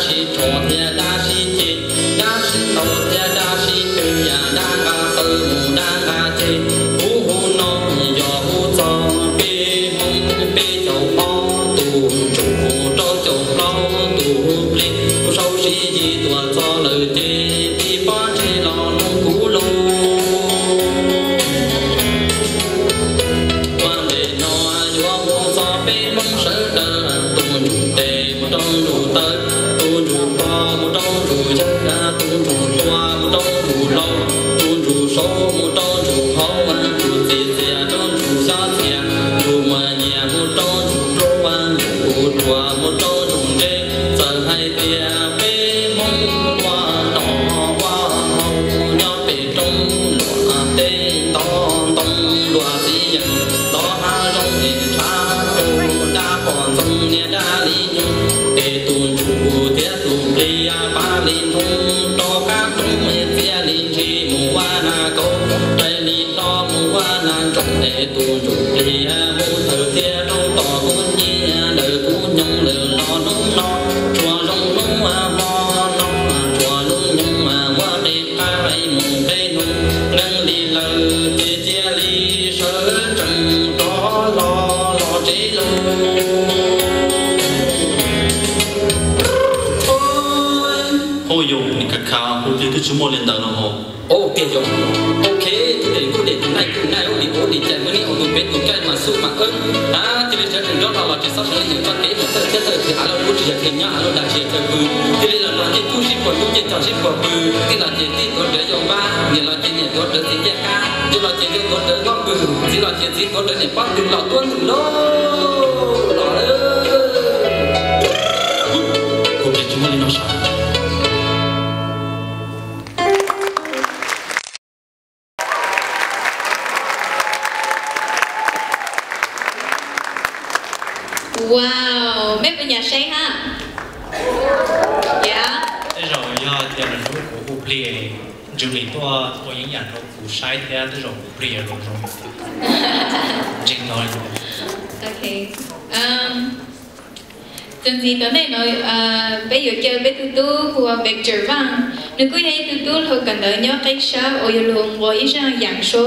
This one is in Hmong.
sib rho thiab dab sib ceg, dab sib ntaus thiab dab sib pes, yam dab nqa taw mus dab nqa ceg. Kuv hu no yog hu txog peb Hmoob peb caug ob tus ntsuj rau caum plaub tus plig, kuv sau sib yig tuaj txog lawm ces tib pob ntseg los mloog kuv lus. Ua ntej no yuav hu txog peb Hmoob sawv daws, tus ntsuj tes mus rau ntsuj taw, tus ntsuj pog mus rau ntsuj yawg, tus ntsuj tuaj mus rau ntsuj laus, tus ntsuj saud mus rau ntsuj hauv, ntsuj txiv txias rau ntsuj xyob txias, ntsuj muaj nyiaj mus rau ntsuj nplua, ntsuj kuv ruam mus rau ntsuj ntse. Txawm hais tias peb Hmoob ua noj ua haus nyob pem roob luam teb, nto ntoo luag txiv yeem, nto hav zoov es tshav rau dab poj ntxoog niag dab li nyug, es tus ntsuj thiab tus plig pab li nroo rov qab roob, txiav li ntsis mus ua nas kauv, raws li hlo mus ua nas ntsoov, es tus ntsuj plig mus thawj thiab rau tom kuv nyiaj, ntawm kuv nyoog lawm los hnub no, tsuas zoo hnub hmo no, tsuas zoo nyoog ua qe qab mus qe nug, nqeeb li lawm ces cia li sawv tsees rov los los tsev lauj. Hauj yus nim ka kha hu twg twb tsis muaj li ntawd no hos. Tiag yog. Ok, tus dej kuj dej, tus naij kuj naij, ub li ub li cas, mus li ub tus peb tus kaij mas xub mas qwb. Cia li sawv tsees rov los los tsis txhob sawv li yus txoj kev mus thawj thiab thawj twg, av lub lub tsis yog thiaj nyob, av lub dag tsis yog thawj pw. Cia li los los ces tub sib puag tub, ces cog sib puag pw, tij los ces tij tuav rawv yau npab, niam los ces niam tuav rawv txiv ncej qab, yau los ces yau tuav rawv nqoj pw, txiv los ces txiv tuav rawv niam pob tw los tuab ntws lauj, los lawm. Kuv plis tsis muaj li no sav. Wow, mej puas nyiam saib hab? Yog. Tej zaum yog tias lwm hnub kuv hu plig, Julie tuaj ua yeeb yam rau kuv saib thiab tej zaum kuv plig yuav zoo. Ntseeg no. Ok. Txuas ntxiv tom ntej no peb yuav caw peb tug tub hu ua Victor Vaj. Nws kuj yog ib tug tub hluas kawm ntawv nyob Qeb Sab uas yog luag nqua ib zaj yam show.